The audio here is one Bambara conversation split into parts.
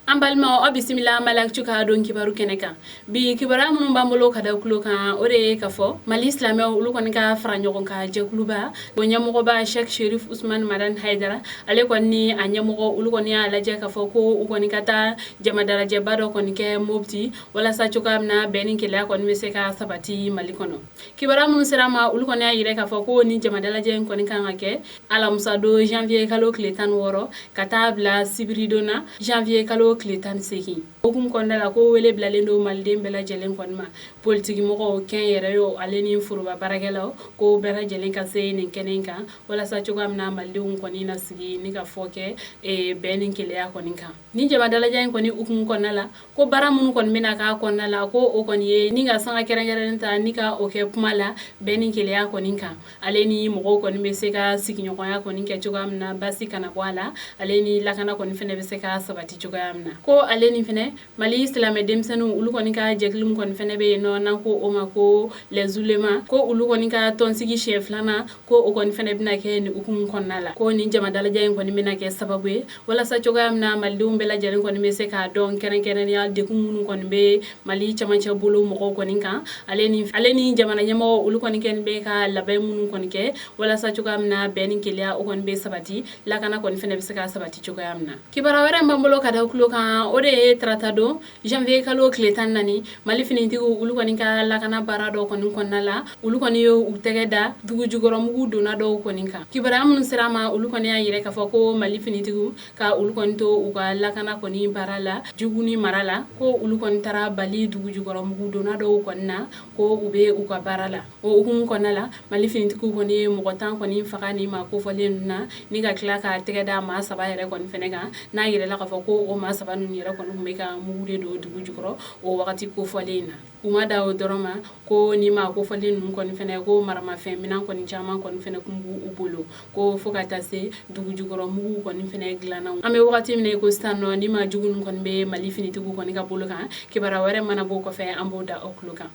An balimaw, aw bisimila Mali Actu ka don kibaru kɛnɛ kan. Bi kibaruya minnu b'an bolo ka da tulo kan, o de ye ka fɔ Mali silamɛw, olu kɔni ka fara ɲɔgɔn kan jɛkuluba, o ɲɛmɔgɔba Sheikh Sherif Usman Madani Haidara, ale kɔni ni a ɲɛmɔgɔ, olu kɔni y'a lajɛ ka fɔ ko u kɔni ka taa jama dalajɛba dɔ kɔni kɛ Mopti, walasa cogoya min na bɛn ni kelenya kɔni bɛ se ka sabati Mali kɔnɔ. Kibaruya minnu sera ma, olu kɔni y'a yira k'a fɔ ko ni jama dalajɛ in kɔni kan ka kɛ alamisa don, janvier kalo tile 16, ka taa bila sibiridon na, janvier kalo tile 18. Hukumu kɔnɔna la, ko wele bilalen don maliden bɛɛ lajɛlen kɔni ma, politikimɔgɔw, kɛn yɛrɛ ye, ale ni foroba baarakɛlaw, ko bɛɛ lajɛlen ka se nin kɛnɛ in kan, walasa cogoya min na malidenw kɔni na sigi ni ka fɔ kɛ bɛn ni kelenya kɔni kan. Ni jama dalajɛ in kɔni hukumu kɔnɔna la, ko baara minnu kɔni bɛna k'a kɔnɔna la, ko o kɔni ye ni ka sanga kɛrɛnkɛrɛnnen ta ni ka o kɛ kuma la bɛn ni kelenya kɔni kan, ale ni mɔgɔw kɔni bɛ se ka sigiɲɔgɔnya kɔni kɛ cogoya min na, basi kana bɔ a la, ale ni lakana kɔni fɛnɛ bɛ se ka sabati cogoya min na. Ko ale ni fɛnɛ Mali silamɛ denmisɛnninw, olu kɔni ka jɛkulu min kɔni fɛnɛ bɛ yen nɔ, n'an ko o ma ko les oulémas, ko olu kɔni ka tɔnsigi siɲɛ filanan, ko o kɔni fɛnɛ bɛna kɛ nin hukumu kɔnɔna la. Ko nin jama dalajɛ in kɔni bɛna kɛ sababu ye walasa cogoya min na malidenw bɛɛ lajɛlen kɔni bɛ se k'a dɔn kɛrɛnkɛrɛnnenya degun minnu kɔni bɛ Mali camancɛ bolo mɔgɔw kɔni kan, ale ni jamana ɲɛmɔgɔ, olu kɔni kɛlen bɛ ka labɛn minnu kɔni kɛ, walasa cogoya min na bɛn ni kelenya o kɔni bɛ sabati, lakana kɔni fɛnɛ bɛ se ka sabati cogoya min na. Kibaruya wɛrɛ b'an bolo ka da tulo kan, o de ye tarata don, janvier kalo tile 14, Mali finitigiw, olu kɔni ka lakana baara dɔw kɔni kɔnɔna la, olu kɔni ye u tɛgɛ da dugu jukɔrɔmugu donna dɔw kɔni kan. Kibaruya minnu sera ma, olu kɔni y'a yira k'a fɔ ko Mali finitigiw ka olu kɔni to u ka lakana kɔni baara la Juguni mara la, ko olu kɔni taara bali dugu jukɔrɔmugu donna dɔw kɔni na ko u bɛ u ka baara la. O hukumu kɔnɔna la, Mali finitigiw kɔni ye mɔgɔ 10 kɔni faga ni maa kofɔlen ninnu na, ni ka tila ka tɛgɛ da maa saba yɛrɛ kɔni fɛnɛ kan, n'a yirala k'a fɔ ko o maa saba ninnu yɛrɛ kɔni tun bɛ ka mugu de don dugu jukɔrɔ o wagati kofɔlen in na. U ma da o dɔrɔn ma, ko ni maa kofɔlen ninnu kɔni fɛnɛ, ko maramafɛn minɛn kɔni caman kɔni fɛnɛ kun b'u bolo, ko fo ka taa se dugu jukɔrɔ mugu kɔni fɛnɛ dilanna. An bɛ wagati min na i ko sisan nɔ, ni maa jugu ninnu kɔni bɛ Mali finitigiw kɔni ka bolo kan. Kibaruya wɛrɛ mana bɔ o kɔfɛ, an b'o da aw tulo kan.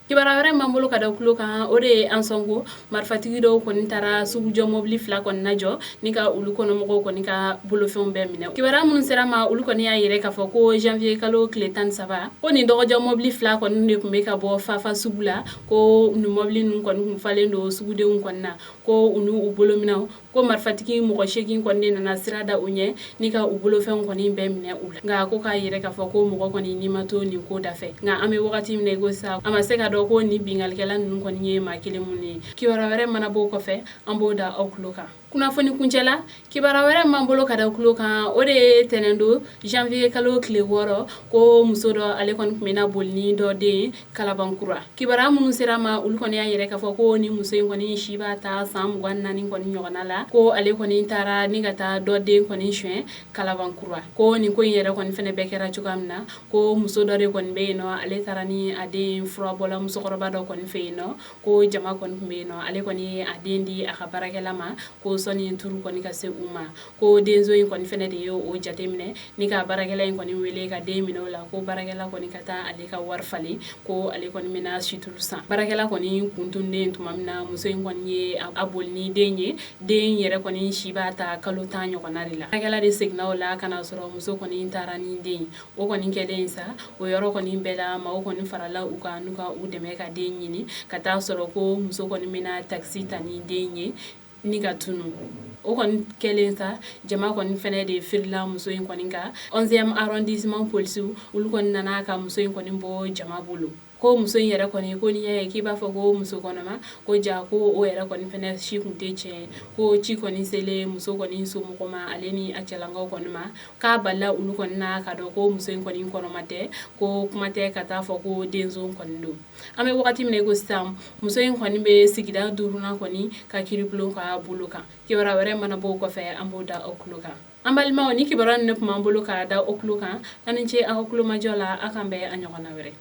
Kibaruya wɛrɛ b'an bolo ka da tulo kan, o de ye Ansɔngo marifatigi dɔw kɔni taara sugujɔ mobili fila kɔni lajɔ ni ka olu kɔnɔmɔgɔw kɔni ka bolofɛnw bɛɛ minɛ. Kibaruya minnu sera ma, olu kɔni y'a yira k'a fɔ ko janvier kalo tile 13, ko nin dɔgɔjɔ mobili fila kɔni de tun bɛ ka bɔ Fafa sugu la, ko nin mobili ninnu kɔni tun falen don sugudenw kɔni na, ko u n'u bolominɛw, ko marifatigi mɔgɔ 8 kɔni de nana sira da u ɲɛ ni ka u bolofɛnw kɔni bɛɛ minɛ u la. Nka ko k'a yira k'a fɔ ko mɔgɔ kɔni ni ma to nin ko da fɛ. Nka an bɛ wagati min na i ko sisan, a ma se ka dɔn ko nin binkannikɛla ninnu kɔni ye maa kelen minnu ye. Kibaruya wɛrɛ mana bɔ o kɔfɛ, an b'o da aw tulo kan kunnafoni kuncɛ la. Kibaruya wɛrɛ m'an bolo ka da tulo kan, o de ye tɛnɛn don, janvier kalo tile 6, ko muso dɔ, ale kɔni tun bɛna boli ni dɔ den Kalabankura. Kibaruya minnu sera ma, olu kɔni y'a yira k'a fɔ ko ni muso in kɔni si b'a ta san 24 kɔni ɲɔgɔnna la, ko ale kɔni taara ni ka taa dɔ den kɔni suɲɛ Kalabankura. Ko nin ko in yɛrɛ kɔni fɛnɛ bɛɛ kɛra cogoya min na, ko muso dɔ de kɔni bɛ yen nɔ, ale taara ni a den furabɔla musokɔrɔba dɔ kɔni fɛ yen nɔ, ko jama kɔni tun bɛ yen nɔ, ale kɔni ye a den di a ka baarakɛla ma, ko sɔnni turu kɔni ka se u ma. Ko denso in kɔni fɛnɛ de ye o jateminɛ ni ka baarakɛla in kɔni wele ka den minɛ o la, ko baarakɛla kɔni ka taa ale ka wari falen, ko ale kɔni bɛna situlu san. Baarakɛla kɔni kun tununnen tuma min na, muso in kɔni ye a boli ni den ye. Den yɛrɛ kɔni si b'a ta kalo 10 ɲɔgɔnna de la. Baarakɛla de seginna o la ka na sɔrɔ muso kɔni taara ni den ye. O kɔni kɛlen sa, o yɔrɔ kɔni bɛɛ la, maaw kɔni farala u kan n'u ka u dɛmɛ ka den ɲini, ka taa sɔrɔ ko muso kɔni bɛna takisi ta ni den ye ni ka tunu. O kɔni kɛlen sa, jama kɔni fɛnɛ de firila muso in kɔni kan. 11e arrondissement polisiw, olu kɔni nana ka muso in kɔni bɔ jama bolo. Ko muso in yɛrɛ kɔni, ko n'i y'a ye k'i b'a fɔ ko muso kɔnɔma, ko ja ko o yɛrɛ kɔni fɛnɛ si kun tɛ tiɲɛ. Ko ci kɔni selen muso kɔni somɔgɔ ma, ale ni a cɛlankaw kɔni ma, k'a balila olu kɔni na ka dɔn ko muso in kɔni kɔnɔma tɛ, ko kuma tɛ ka taa fɔ ko denso kɔni don. An bɛ wagati min na i ko sisan, muso in kɔni bɛ sigida duurunan kɔni ka kiiribulon ka bolo kan. Kibaruya wɛrɛ mana bɔ o kɔfɛ, an b'o da aw tulo kan. An balimaw, ni kibaruya ninnu tun b'an bolo k'a da aw tulo kan. Aw ni ce aw ka tulomajɔ la. Aw k'an bɛn a ɲɔgɔnna wɛrɛ.